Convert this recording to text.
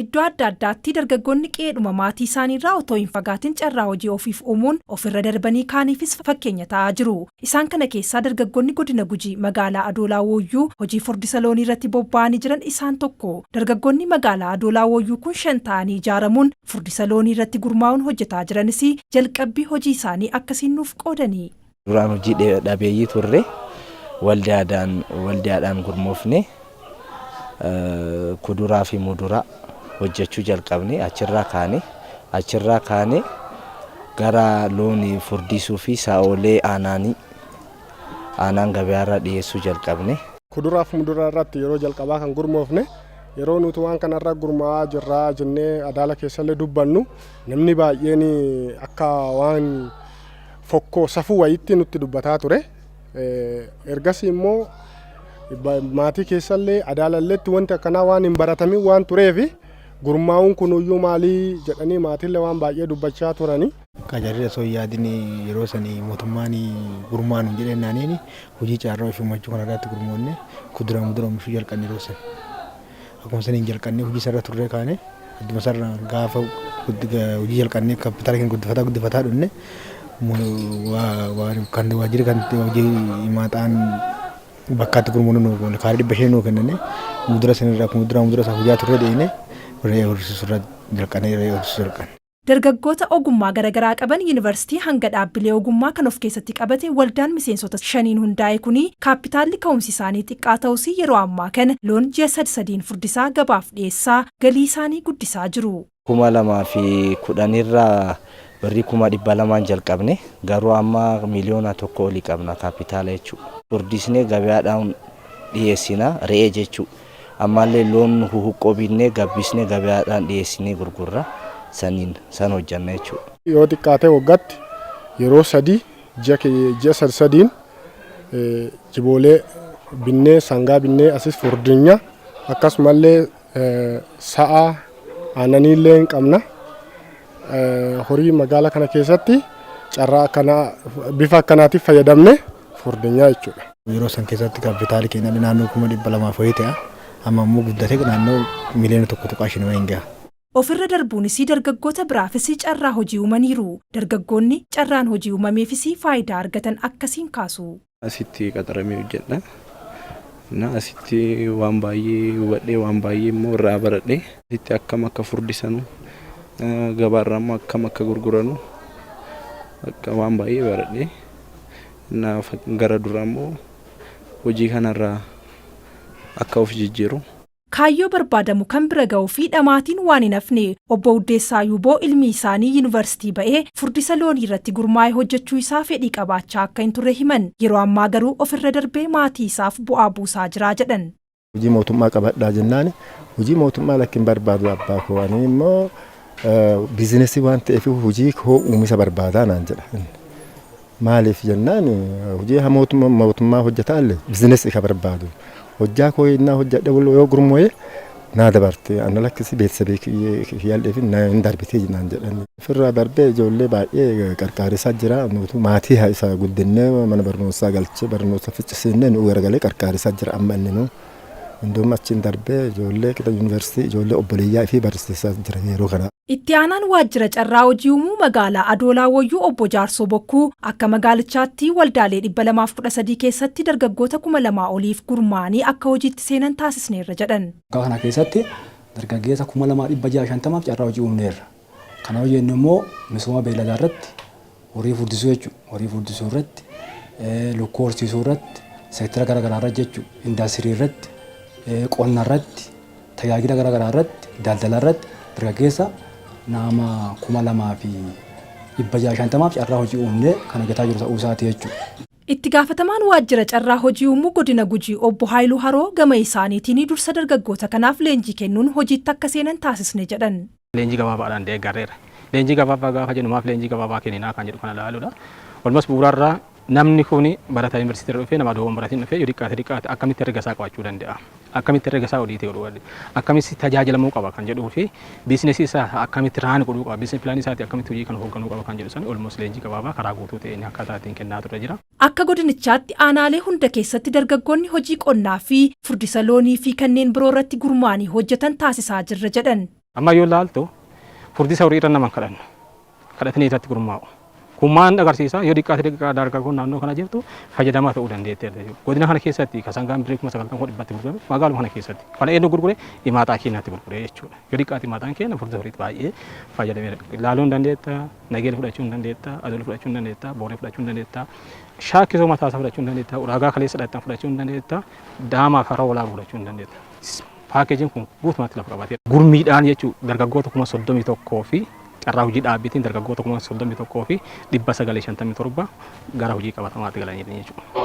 Iddoo adda addaatti dargaggoonni qe'eedhuma maatii isaaniirraa otoo hin fagaatin carraa hojii ofiif uumuun ofirra darbanii kaaniifis fakkeenya ta'aa jiru. Isaan kana keessaa dargaggoonni godina Gujii magaalaa Adoolaa Wooyyuu hojii furdisa loonii irratti bobba'anii jiran isaan tokko. Dargaggoonni magaalaa Adoolaa Wooyyuu kun 5 ta'anii ijaaramuun furdisa loonii irratti gurmaa'uun hojjetaa jiranis jalqabbii hojii isaanii akkasiin nuuf qoodani. Duraan hojii dhabeeyyii turre waldaadhaan gurmoofne kuduraa fi muduraa hojjechuu jalqabne achirraa kaane achirraa kaane gara loon furdisuu fi sa'oolee aanaanii aanaan gabayaarraa dhiyeessuu jalqabne. Kuduraa fi muduraa irratti yeroo jalqabaa kan gurmoofne yeroo nuti waan kanarra gurmaa'aa jirraa jennee adaala keessallee dubbannu namni baay'een akka waan fokkoo safuu wayiitti nutti dubbataa ture. Ergasii immoo maatii keessallee adaalalleetti wanti akkanaa waan hin baratamin waan tureef gurmaa'uun kunuyyuu maalii jedhanii maatiillee waan baay'ee dubbachaa turani. Qacarrii osoo hin yaadin yeroo sanii mootummaan gurmaa'u nuun jedhee naaniin hojii carraa ofii uumachuu kana irratti gurmoonne kuduraa mudura oomishuu jalqabne yeroo sani. Akkuma saniin jalqabnee hojii sarara turree kaane adduma sarara gaafa hojii jalqabnee kaapitaala keenya guddifataa guddifataa dhufne kan waajjirri kan hojii himaaxaan bakkaatti gurmuun nuu goone kaaree 500 nuu kennanii mudura sanirraa muduraa mudura isaa hojii turre deemnee re'ee horsiisuu irra jalqabnee re'ee horsiisuu jalqabne. Dargaggoota ogummaa garagaraa qaban Yuunivarsiitii hanga dhaabbilee ogummaa kan of keessatti qabate waldaan miseensota shaniin hundaa'e kuni kaappitaalli ka'umsi isaanii xiqqaa ta'us yeroo ammaa kana loon ji'a sad sadiin furdisaa gabaaf dhiyeessaa galii isaanii guddisaa jiru. 2010 irraa birrii 200,000n jalqabne garuu amma 1 miiliyoona olii qabna kaappitaala jechuudha. Furdisnee gabayaadhaan dhiyeessina re'ee jechuudha. Ammaallee loon huhuqqoo binnee gabbisnee gabayaadhaan dhiyeessinee gurgurra saniin san hojjanna jechuudha. Yoo xiqqaate waggaatti yeroo sadii ji'a sad sadiin jiboolee binnee sangaa binnee asis furdinya akkasumallee sa'a aananiillee hin qabna. Horii magaala kana keessatti carraa akkanaa bifa akkanaatiif fayyadamne furdinyaa jechuudha. Yeroo san keessatti kaappitaali keenya naannoo 200,000 wayii ta'a. Amma immoo guddatee naannoo 1.5 miiliyoona wayiin gaha. Ofirra darbuunis dargaggoota biraafis carraa hojii uumaniiru. Dargaggoonni carraan hojii uumameefis faayidaa argatan akkasiin kaasu. Asitti qaxaramee hojjedha. Na asitti waan baay'ee hubadhee waan baay'ee immoo irraa baradhe. Asitti akkam akka furdisanu gabaarraa immoo akkam akka gurguranu akka waan baay'ee baradhe. Na gara duraa immoo hojii kanarraa akka of jijjiiru. Kaayyoo barbaadamu kan bira ga'uu fi dhamaatiin waan hin hafne. Obbo Uddeessaa Yuuboo ilmi isaanii yuunivarsiitii ba'ee furdisa loonii irratti gurmaa'ee hojjechuu isaa fedhii qabaachaa akka hin turre himan. Yeroo ammaa garuu ofirra darbee maatii isaaf bu'aa buusaa jira jedhan. Hojii mootummaa qabadhaa jennaan hojii mootummaa lakki hin barbaadu abbaa koo ani immoo biizinesii waan ta'eef hojii koo uumisa barbaadaa naan jedha. Maaliif jennaan hojii mootummaa hojjetaa illee biizinesii ka barbaadu. Hojjaa koo innaa hojjedhe yoo gurmooye naa dabarte ana lakkisi beeksisa kiyyaallee fi hin darbitee naan jedhan. Ofirraa darbee ijoollee baay'ee qarqaarisaa jira. Nutu maatii isa guddinee mana barnoomsaa galchee barnoota ficcisiisnee nu garagalee qarqaarisaa jira amma inni nu. Hundumaa achiin darbee ijoollee qixa yuunivarsiitii ijoollee obboleeyyaa fi barsiisaa jira yeroo kana. Itti aanaan waajjira carraa hojii uumuu magaalaa Adoolaa Woyyuu obbo Jaarsoo Bokkuu akka magaalichaatti waldaalee 213 keessatti dargaggoota 2000 oliif gurmaa'anii akka hojiitti seenan taasisneerra jedhan. Waggaa kana keessatti dargaggeessa 2650f carraa hojii uumneerra. Kana yoo jennu immoo misooma beeyladaa irratti horii furdisuu jechuudha. Horii furdisuu irratti, lukkuu horsiisuu irratti, seektara gara garaa irratti jechuudha. Indaastirii irratti, qonna irratti, tajaajila gara garaa irratti, daldala irratti dargaggeessa nama 2650f carraa hojii uumnee kan hojjetaa jiru ta'uu isaati jechuudha. Itti gaafatamaan waajjira carraa hojii uumuu godina Gujii obbo Haayiluu Haroo gama isaaniitiin dursa dargaggoota kanaaf leenjii kennuun hojiitti akka seenan taasisne jedhan. Leenjii gabaabaadhaan deeggarreerra. Leenjii gabaabaa gaafa jennu maaf leenjii gabaabaa kenninaa kan jedhu kana ilaaluudha. Walumas bu'uurarraa namni kun barataa yuunivarsiitii irra dhufee nama adoo hin baratiin dhufee yoo xiqqaate xiqqaate akkamitti herrega isaa qo'achuu danda'a? Akkamitti herrega isaa odiitii godhuu danda'a? Akkamitti tajaajilamuu qaba kan jedhuu fi biizinesii isaa akkamitti raan godhuu qaba? Biizinesii pilaanii isaatii akkamitti hojii kan hoogganuu qaba kan jedhu san olmos leenjii gabaabaa karaa guutuu ta'een akkaataa ittiin kennaa ture jira. Akka godinichaatti aanaalee hunda keessatti dargaggoonni hojii qonnaa fi furdisa loonii fi kanneen biroo irratti gurmaa'anii hojjetan taasisaa jirra jedhan. Amma yoo ilaaltu furdisa horii irra nama hin kadhannu. Kadhatanii irratti gurmaa'u. Kun maal agarsiisa? Yoo xiqqaate xiqqaa dargaggoon naannoo kana jirtu fayyadamaa ta'uu dandeetteerti jechuudha. Godina kana keessatti kan sangaan birrii 90,000 dhibbatti gurgurame magaaluma kana keessatti. Kana eenyu gurgure? Imaaxaa keenyaatti gurgure jechuudha. Yoo xiqqaate imaaxaan keenya furdisa horiitti baay'ee fayyadameera. Ilaaluu hin dandeetta, nageela fudhachuu hin dandeetta, adoolii fudhachuu hin dandeetta, booree fudhachuu hin dandeetta, shaakkisoo mataa isaa fudhachuu hin dandeetta, uraagaa kaleessa dhattan fudhachuu hin dandeetta, daamaa karaa walaabuu fudhachuu hin dandeetta. Paakeejiin kun guutummaatti lafa qabateera. Gurmiidhaan jechuun dargaggoota 31,000 fi carraa hojii dhaabbiitiin dargaggoota 31,957 gara hojii qabatamaatti galaniiru jechuudha.